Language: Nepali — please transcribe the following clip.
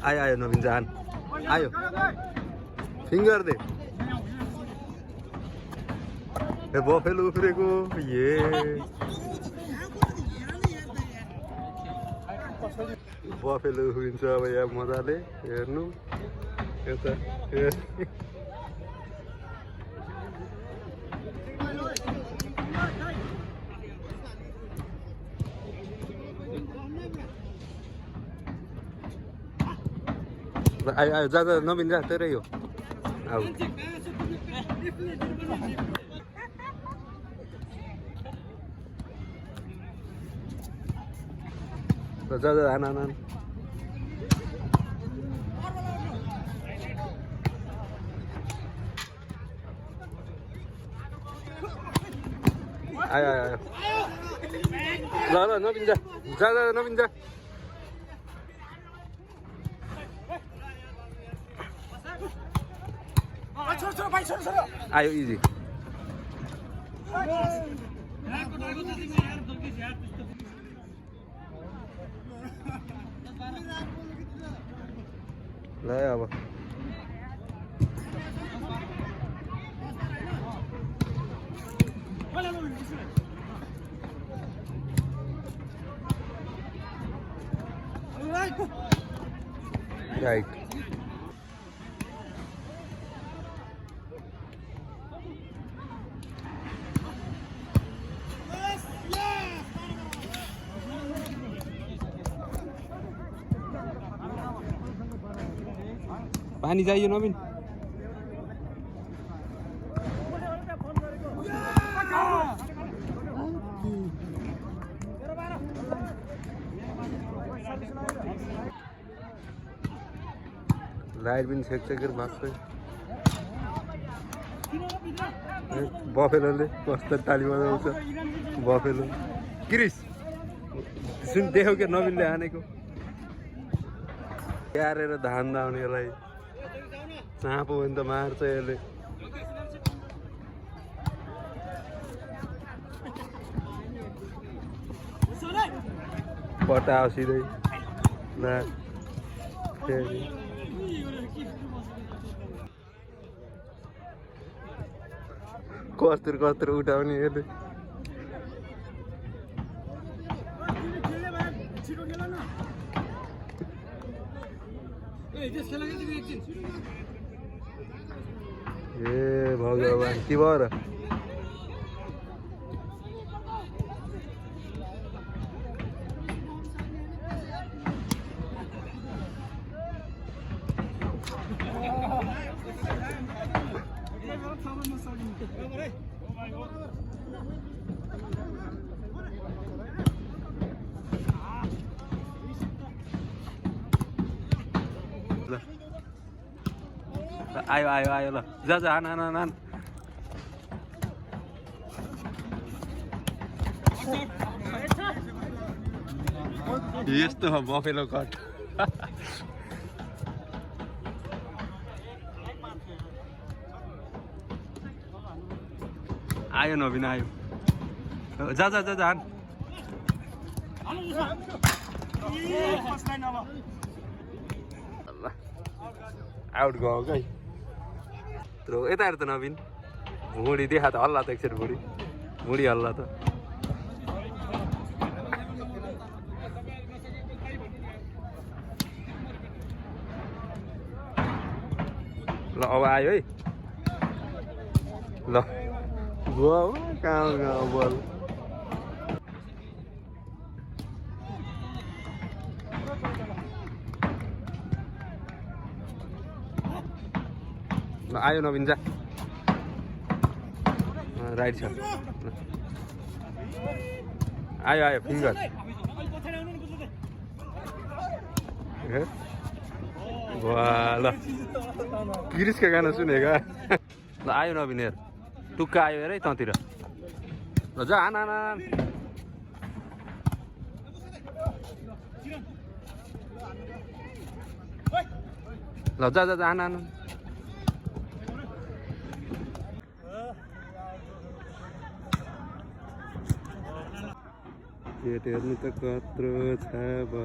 आयो आयो नवीन जान आयो फिंगर दे ए बफेलो उफ्रेको ये बफेलो उफ्रिन्छ अब यहाँ मजाले हेर्नु यता आयो आयो जा जा नवीन जा तेरै हो आऊ जा जा आना आना आयो आयो आयो ल ल नवीन जा जा जा नवीन जा आयो इजी ल अब राइट पानी चाहिए नवीन लाइट पनि छेकछेकेर भएको बफेलोले कस्तो ताली बजाउँछ बफेलो क्रिस सुन देख्यौ के नवीनले हानेको क्यारेर धान दाउनेलाई चाँपो भने त मार्छ यसले पटाओ सिधै ल फेरि कस्तुर कस्तुर उठाउने यसले ए भगवान के भयो र आयो आयो आयो ल जा जा आन आन आन यस्तो हो बफेलो कट आयो नवीन आयो जा जा जा आन आउट गयो कै त्यो यता हेर त नवीन भुँडी देखा त हल्ला त एकचोटि भुँडी हल्ला त ल अब आयो है ल गयो कहाँ गयो बल आयो नवीन जा राइट छ आयो आयो फिङ्गर ल गिरिसका गाना सुनेका ल आयो नवीन हेर टुक्का आयो हेर है तँतिर ल जा आन आन ल जा जा आन आन गेट हेर्नु त कत्रो छ बा